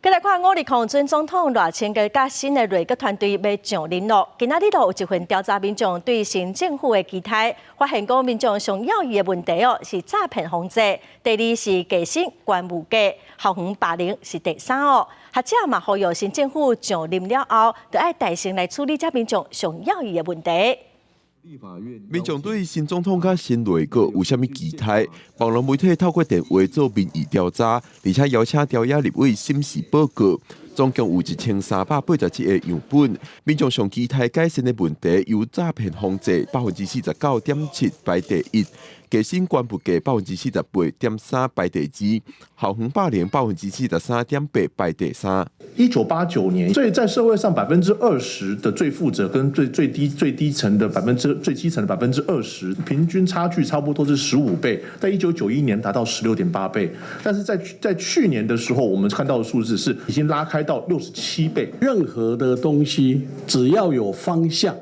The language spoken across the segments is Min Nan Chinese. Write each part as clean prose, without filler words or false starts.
繼來看五二零準總統賴清德佮新的內閣團隊欲上任囉。今仔日就有一份調查民眾對新政府的期待，發現講民眾上猶豫的問題哦是詐騙防制，第二是低薪懸物價，校園霸凌是第三哦。學者嘛呼籲新政府上任了後，著愛帶先來處理這民眾上猶豫的問題。民眾對新總統佮新內閣有啥物期待？網路媒體透過電話做民意調查，而且邀請朝野立委審視報告，總共有1387個樣本。民眾上期待改善的問題，有詐騙防制49.7%排第一，低薪懸物價48.3%排第二，校園霸凌43.8%排第三。 1989年，所以在社會上20%的最富者跟最最低最低層的百分之最基層的百分之二十，平均差距差不多是15倍。在1991年達到16.8倍，但是在去年的時候，我們看到的數字是已經拉開到67倍。任何的東西只要有方向，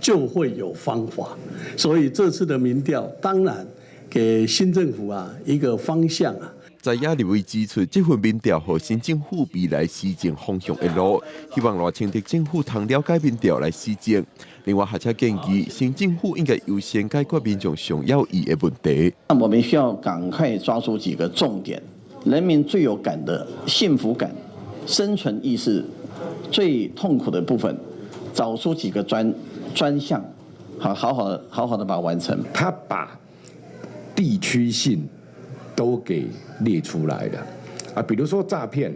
就會有方法。所以這次的民調當然給新政府啊一個方向啊。在野立委指出，這份民調予新政府未來施政方向的路，希望賴清德政府通了解民調來施政。另外，學者建議新政府應該優先解決民眾上猶豫的問題。那我們需要趕快抓住幾個重點，人民最有感的幸福感、生存意識最痛苦的部分，找出幾個專項，好好好好好的把它完成。他把地區性都給列出來了啊，比如說詐騙，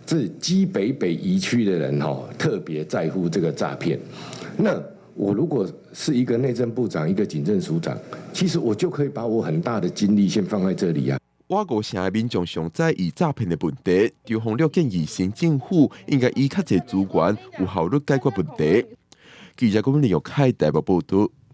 這基北北宜區的人哈特別在乎這個詐騙。那我如果是一個內政部長，一個警政署長，其實我就可以把我很大的精力先放在這裡啊。倚五成的民眾上在意詐騙的問題，張宏樂建議新政府應該以較濟資源，有效率解決問題。記者郭文利用開台北報道。